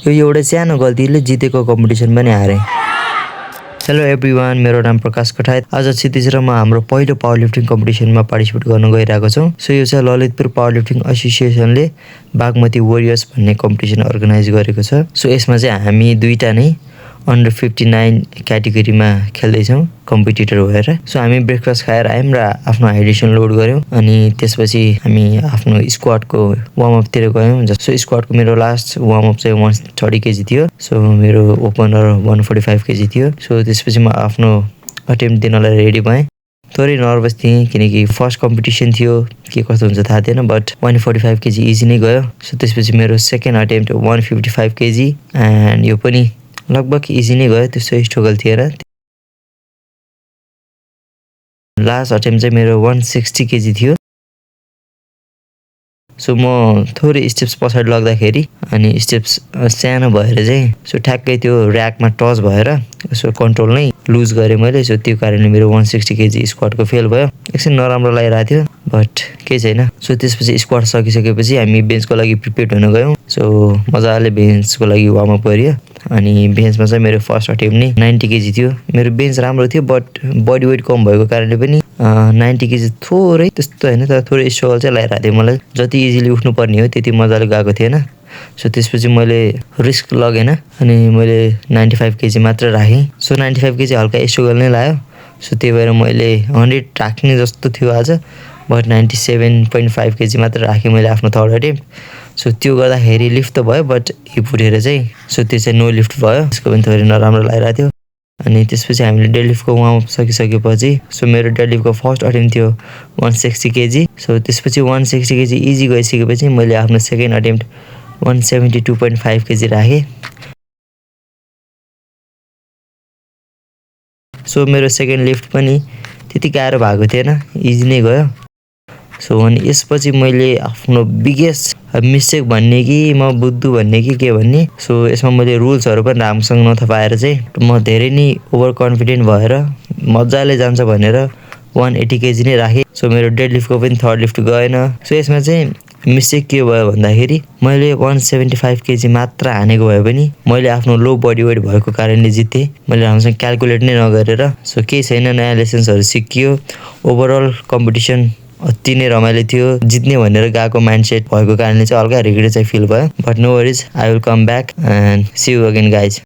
यो एउटा सानो गल्तीले जितेको कम्पिटिसन पनि हारेँ। हेलो एभ्रिवान, मेरो नाम प्रकाश कठायत। आज क्षितिज र म हाम्रो पहिलो पावर लिफ्टिङ कम्पिटिसनमा पार्टिसिपेट गर्न गइरहेको छौँ। सो यो चाहिँ ललितपुर पावर लिफ्टिङ एसोसिएसनले बागमती वरियर्स भन्ने कम्पिटिसन अर्गनाइज गरेको छ। सो यसमा चाहिँ हामी दुईटा नै अन्डर 59 क्याटेगोरीमा खेल्दैछौँ कम्पिटिटर भएर। सो हामी ब्रेकफास्ट खाएर आयौँ र आफ्नो हाइड्रेसन लोड गऱ्यौँ अनि त्यसपछि हामी आफ्नो स्क्वाडको वार्मअपतिर गयौँ। सो स्क्वाडको मेरो लास्ट वार्मअप चाहिँ 130 केजी थियो। सो मेरो ओपनर 145 केजी थियो। सो त्यसपछि म आफ्नो अटेम्प्ट दिनलाई रेडी भएँ। थोरै नर्भस थिएँ किनकि फर्स्ट कम्पिटिसन थियो, के कस्तो हुन्छ थाहा थिएन, बट 145 केजी इजी नै गयो। सो त्यसपछि मेरो सेकेन्ड अटेम्प्ट 155 केजी एन्ड यो पनि लगभग इजी नै गयो, त्यस्तो स्ट्रगल थिएन। लास्ट अटेम्प्ट चाहिँ मेरो 160 केजी थियो। सो म थोरै स्टेप्स पछाडि लाग्दाखेरि अनि स्टेप्स सानो भएर चाहिँ सो ठ्याक्कै त्यो ऱ्याकमा टच भएर सो कन्ट्रोल नै लुज गरेँ मैले। सो त्यो कारणले मेरो 160 केजी स्क्वाडको फेल भयो। एकछिन नराम्रो लागिरहेको थियो बट केही छैन। सो त्यसपछि स्क्वाड सकिसकेपछि हामी बेन्चको लागि प्रिपेयर हुन गयौँ। सो मजाले बेन्चको लागि वार्मअप गरियो अनि बेन्चमा चाहिँ मेरो फर्स्ट अटेम्प्ट नै 90 केजी थियो। मेरो बेन्च राम्रो थियो बट बडी वेट कम भएको कारणले पनि 90 केजी थोरै त्यस्तो होइन, तर थोरै स्ट्रगल चाहिँ लागिरहेको थियो मलाई। जति इजिली उठ्नु पर्ने हो त्यति मजाले गएको थिएन। सो त्यसपछि मैले रिस्क लगेन अनि मैले 95 केजी मात्र राखेँ। सो 95 केजी हल्का स्ट्रगल नै लाग्यो। सो त्यही भएर मैले 100 राख्ने जस्तो थियो आज, बट 97.5 केजी मात्र राखेँ मैले आफ्नो थर्ड अटेम्प्ट। सो त्यो गर्दाखेरि लिफ्ट त भयो बट हिप उठेर चाहिँ सो त्यो चाहिँ नो लिफ्ट भयो। त्यसको पनि थोरै नराम्रो लागिरहेको थियो। अनि त्यसपछि हामीले डेडलिफ्टको वार्मअप सकिसकेपछि सो मेरो डेडलिफ्टको फर्स्ट अटेम्प्ट थियो 160 केजी। सो त्यसपछि 160 केजी इजी गइसकेपछि मैले आफ्नो सेकेन्ड अटेम्प्ट 172.5 केजी राखेँ। सो मेरो सेकेन्ड लिफ्ट पनि त्यति गाह्रो भएको थिएन, इजी नै गयो। सो अनि यसपछि मैले आफ्नो बिगेस्ट मिस्टेक भन्ने कि म बुद्धु भन्ने कि के भन्ने, सो यसमा मैले रुल्सहरू पनि राम्रोसँग नथपाएर चाहिँ म धेरै नै ओभर कन्फिडेन्ट भएर मजाले जान्छ भनेर 180 केजी नै राखेँ। सो मेरो डेडलिफ्टको पनि थर्ड लिफ्ट गएन। सो यसमा चाहिँ मिस्टेक के भयो भन्दाखेरि मैले 175 केजी मात्र हानेको भए पनि मैले आफ्नो लो बडी वेट भएको कारणले जितेँ। मैले राम्रोसँग क्यालकुलेट नै नगरेर। सो केही छैन, नयाँ लेसन्सहरू सिकियो। ओभरअल कम्पिटिसन अति नै रमाइलो थियो। जित्ने भनेर गएको माइन्डसेट भएको कारणले चाहिँ हल्का रिग्रेट चाहिँ फिल भयो, but no worries, I will come back and see you again guys.